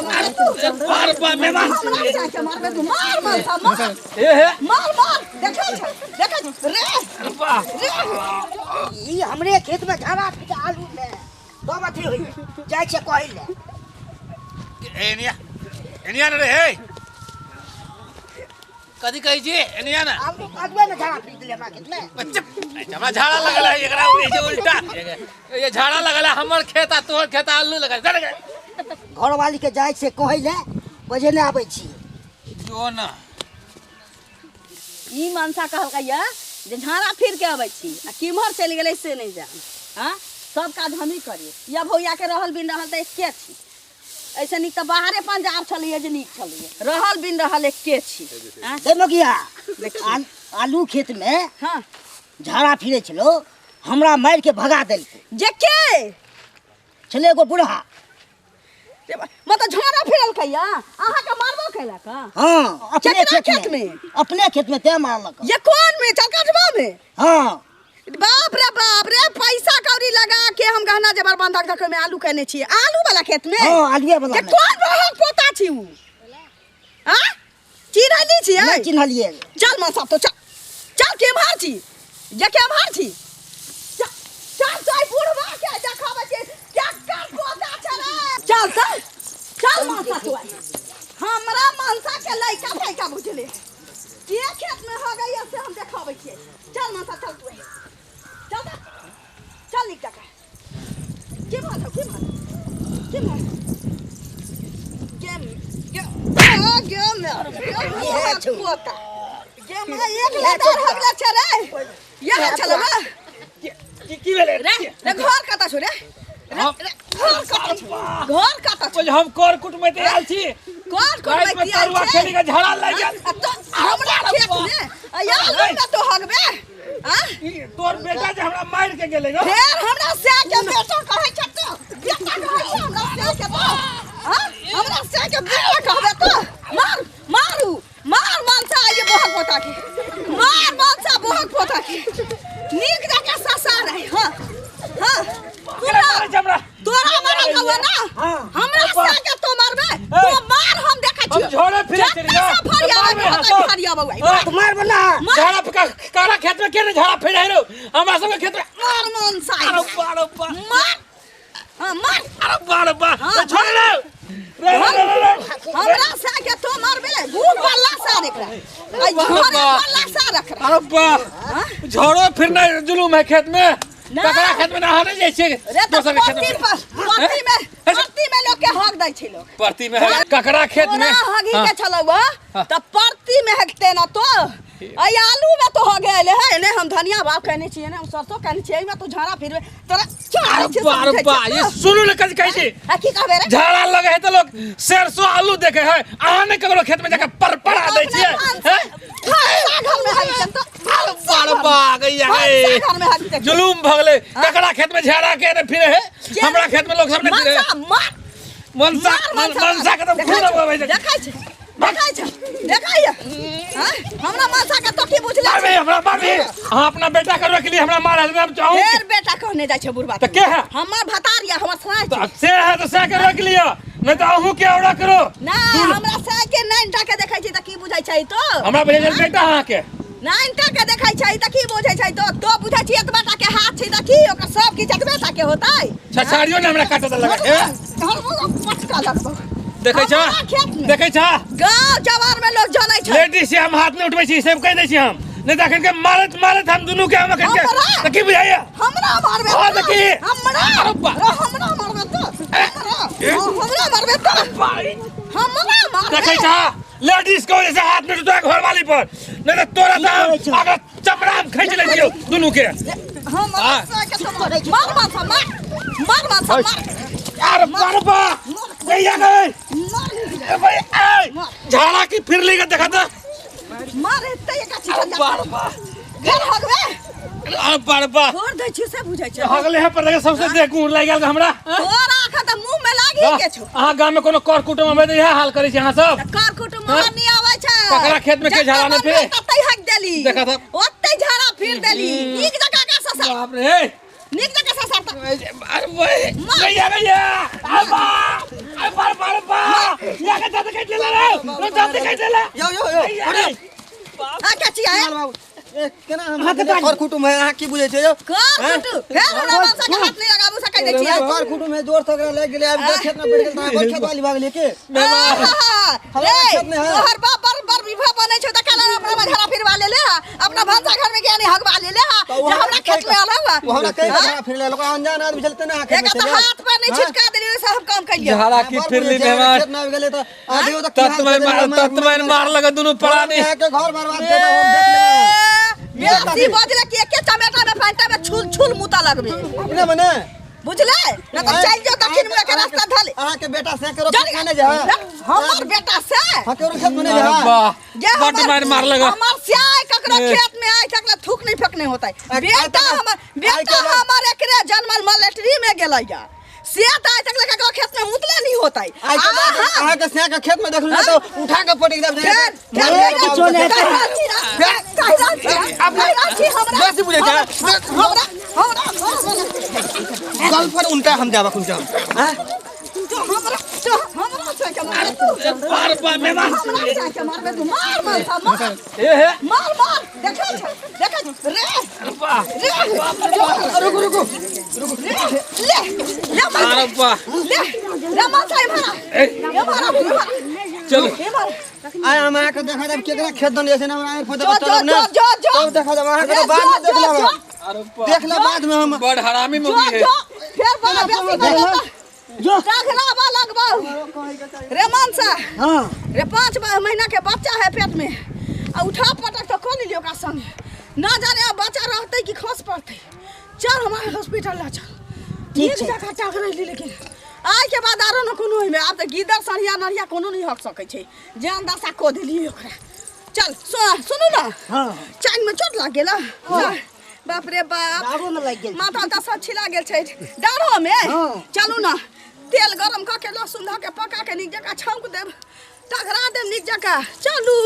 मारबे तू। बार बार मेहमान हमरा से के मारबे तू, मार मनसा मार। ए हे मार मार, देखै छ देखै छ रे। वाह रे ई हमरे खेत में झाड़ा फिर आलू में तब अथी होइए जाइ छियै कहै लए। एनिया एनिया ने रे हे कथी कहै छी एनिया ने। आलू आलूए में झाड़ा फिर देले हमरा खेत में। चुप, हमरा झाड़ा लगल है एकरा ई जे उल्टा ये झाड़ा लगल है हमर खेत आ तोहर खेत आ आलू लगल चल गे। घरवाली के जाइ छियै कहै लए बजे नहि आबै छी। जो ना ई मनसा कहलकै ये जे झाड़ा फिर के अबै छी आ किम्हर चलि गेलै से नहि जान। हाँ सब काज हमही करी या भौया के रहल बिन रहल तऽ एके छी। ऐसे नीक तऽ बाहरे पंजाब छलैए जे नीक छलैए, रहल बिन रहल एके छी। आँय? हे मगिया, आलू खेत में हाँ। झाड़ा फिरे छलो, हमरा मारि के भगा देलकै। जे के छलै एगो बूढ़ा। रे मतलब झाड़ा फिरलकै या अहाँके मारबो केलक? हँ? हाँ, अपने केकरा खेत खेत में। में? अपने खेत में तें मारलक। ये कोन में? चलकटवा में? हाँ। बाप रे बाप रे, पैसा कौड़ी लगा के हम गहना जेवर बंधक धक में आलू केने छी। आलू वाला खेत में? हाँ, आलूए वाला के में। कोन बहक पोता छी उ? हाँ? चिन्हली छी, नहि ऐ? चिन्हलिए। चल मां साहब तो चल। चल केम्हर छी? जे केम्हर छी? चल, चल, चल, बुढ़वा के देखाबै छी। केकर पोता छै रे? चल, चल। चल मां साहब तो। हमरा मनसा के लइका फैका बुझले। के खेत में हो गई से हम देखाबै छियै। चल मनसा चल तू। चल त। चल निक जका। के मार के मार? के मार? गेम गे आ गेम इहे छौ। पोता। गेम एक लदार हगला छै रे। यह छल ना। की की भेलै रे रे घर कता छौ रे? रे हम- रे घर कता छौ? घर कता छौ? बोल, हम कर कुटुम्ब में आयल छी। कर राति में कुटुम्ब आयल तरुआ छी? खेली के झाड़ा लागि गेल। आ तो हमरा खेत में आ यार लड़का तो हगबे। हाँ? ई तोर बेटा जे हमरा मारि के गेलै गो। फेर हमरा से के बेटा कहै छै तो। बेटा कहै छै हमरा से के तो। हाँ? हमरा से के बेटा कहबे तो। मार, मारू, मार मनसा ये बोहक पोता के। मार मनसा बोहक पोता के। नीक जकाँ ससार है। हाँ, हाँ। केना मारै छै हमरा? तोरा मारल हवा ना? हाँ। हमरा से के तो मारबे? तो मार हम देखै हम छियौ। झोरे फिरै जत्ता छलियै। से फरियाबै मारबे के हम होतै, सब। फरियाबै। हाँ। तो मारबे ना। मार। झाड़ा पे कारा खेत में के ने झाड़ा फिरै रौ? हमरा सबके खेत में। मार मनसा। अरे बा, अरे बा। मार। हाँ, मार। अरे बा, अरे बा। हाँ, तो छोड़ रे। रे, रे, रे, रे, रे। हमरा से के तो मारबे, गू पल्ला सा देख रहा। आई बा, झोरे बा। पल्ला सा रख रहा। अरे बा। झोरो फिरना जुलूम है खेत में। ना। ककरा खेत में नहा नहीं जाइ छियै। रे तो दोसर के खेत परती में। पर, परती में, परती में लोग के हक दै छै लोग। परती में है, ककरा खेत में? तोरा हगी हाँ। के छलौ हँ, हाँ। त परती में हकते ना तो। अई आलू में तो हो गेल है, ने हम धनिया बाप कहने छियै, ने हम सरसों कहने छियै, एहिमे तू झाड़ा फिरबे, तोरा चार अरे छै, बा, अरे सब बा, बुझै ये छै। सुनू ने कथी कहै छी। आ की कहबे रे? झाड़ा लगे है तो लोग सरसों आलू देखे है, अहाँ ने ककरो खेत में जाके पर पड़ा दै छियै, हैं? भनसा घर में हगी के तो, अरे बा, अरे बा, गैया, भनसा हे। घर में हगी के। जुलूम भऽ गेलै। ककरा खेत में झाड़ा के ने फिरे है? हमरा खेत में लोग सब ने फिरे है। मनसा, मार। मनसा, मार, मनसा, मनसा के तो देखै खून छौ, अबै छै। देखै छौ, देखै छौ, देखै छौ। हाँ? हमरा मनसा के तो की बुझले मारबे, छै? हमरा मारबे। अहाँ अपना बेटा के रोक लिए, हमरा मारल, हम चाहूं। फेर बेटा कहने जाइ छै बुढ़बा। तऽ के है? हमर भतार या हमर सास तऽ से है तऽ से के रोक लिअ, नहि तऽ अहूँ के औरा करो। ना, हमरा सास के नैन टा के देखै छी तऽ की बुझै छै तो? हमरा भेजल बेटा अहाँ के। नैन टा के देखै छै तऽ की बुझै छै तो? तो बुझै छी एतबा टा के हाथ छै तऽ की ओकर सब किछु एतबे टा के होतै? छछाड़ियो ने हमरा काटऽ देलक। हे? पटका लगबौ। देखै छह? हमरा खेत में। देखै छह? गाँव जवार में लोग जनै छै। लेडीज छी, हम हाथ नहि उठबै छी, सब कहि दै छी हम। नहि तऽ अखन के मारैत मारैत हम दुनू के हम अखन के। हमरा? तऽ की बुझाइया? हमरा मारबे हाँ, तो? तऽ की? हमरा? अरे बा। रो, हमरा मारबे तो? हमरा? हाँ, हमरा मारबे तो? हमरा मारबे? देखै छह? लेडीज के वजह से हाथ नहि उठतौ घरवाली पर, नहि तऽ तोरा की तऽ करै छौ? अगर चमड़ा हम खींच लै छियौ दुनू के। हम हाँ। के तो मार, मार, मार, मार, मार, मार, मार। अरे बा, अरे बा। गैया गई। मार। ए भाई, ए, झाड़ा की फिरली के देखा था। मार एते एक अच्छी अरे बा, अरे बा। घर हगबे? अरे बा, अरे बा। छोड़ दै छी से बुझै छै। हगले है पर देखे सबसे देह गुड़ लागि गेल हमरा। तोरा आखा तऽ मुँह में लागि के छौ। अहाँ गाम में कोनो कर कुटुम अबै तऽ इएह हाल करै छी अहाँ सब। तऽ कर कुटुम हाँ? नहीं आबै छै। ककरा खेत में के झाड़ा नहि फिरे? तते हग देली। देखा था। ओते झाड़ा फिर देली। नीक जकाँ के ससर। बाप रे। नीक जकाँ ससर तऽ। अरे भाई, गैया, गैया। अरे बा, अरे बा, अरे बा, अरे बा। या के दांत काटि लेला रे, रे दांत काटि लेला। यौ यौ यौ, अरे आ कची है? बाबू, ए केना हम कर कुटुम है, अहाँ की बुझै छै यौ? कर कुटु फेर हमरा मनसा के हाथ नहीं लगाबू सकै दै छियै। कर कुटुम है, जोर से ओकरा लागि गेलै, आब खेत में बैठ गेल तऽ अहाँ खेत वाली भऽ गेलियै की? रे तोहर बाप बर बर विवाह बनै छै त काला अपना मझरा फिरवा ले ले, अपना भनसा घर में ज्ञानी हगवा ले ले, जे हमरा खेत में आला हुआ। ओ हमरा कहि कऽ फिर ले लोक अनजान आदमी छलै ने, अहाँ एक तऽ हाथ पर नहीं छिटका देलियै से हम काम कलियै। झाड़ा की फिरली मेहमान? खेत में आबि गेलै तऽ आदियो तऽ की हाल ततमय मार, ततमय मार लगे दुनू प्राणी। अहाँके घर बर्बाद कऽ देब, हम देख लेबै। बेसी बजले कि एके चमेटा में पैंटा में छुल छुल मुता लगबे। अपने मने बुझले न तऽ चलि जाओ दक्षिण मुँह के रास्ता धले। अहाँके बेटा से करो चल खेत में जा, हमर बेटा से हाँ केकरो खेत में नहीं जा। वाह, जे बड मार मार लगा। हमर स्याय ककरो खेत में आइ तक ले थूक नहीं फेंकने होता है। बेटा हमर, बेटा हमर एकरे जन्मल मलेटरी में गेलैया, से तऽ आइ तक ले ककरो खेत में मुतले नहीं होता है। आइ के बाद अहाँके स्याय के खेत में देखलहुँ तऽ उठा के पटकि देब। फेर फेर किछो नहि हेतै। बेसी बुझै छै। हमरा हमरा गल पर उनका हम जाबक उनका हमरा हमरा से के मार तू, बार बार मेहमान। हमरा से के मारबे तू, मार मनसा मार। ए हे। मार मार, देखै छ देखै छ रे। वाह। रे रुकू रुकू। ले ले मनसा। अरे वाह। ले ले मनसा, इम्हर आ। इम्हर आ, इम्हर आ। चलो। इम्हर। आइ हम अहाँके देखा देब केकरा खेत दने छै ने, हमरा आँखि पर जो जो चलब ने जो जो जो तब देखा देब अहाँके, रे, तऽ बाद में जो, देख जो, लेब। जो। अरे वाह, देख लेब बाद में हम। बड़ हरामी जो मुगी है। जो फेर बड़ा बेसी बजल तऽ जो टघराबऽ लगबौ रे मनसा। हाँ। रे 5 महीना के बच्चा है पेट में, आ उठा पटक तऽ कऽ लेलियै ओकरा संगे, ना जाने अब बच्चा रहतै कि खस पड़तै। चल हमारे हॉस्पिटल ला चल। ठीक नीक छै। जकाँ टघरैली, लेकिन आइ के बाद आरो न कोनो ओहिमे आब तऽ गीदड़ सढ़िया नढ़िया कोनो नहि हक सकै छै, जेहन दशा कऽ देलियै ओकरा। चल सुनू ने। हाँ। चाइन में चोट लागि गेल? बाप रे बाप, दाढ़ो में लागि गेल। माथा उथा सब छिला गेल छै डाढ़ो में। हाँ। चलू ने, तेल गरम कऽ के लहसुन धऽ के पका के नीक जकाँ छौंक देब, टघरा देब नीक जकाँ। चलू।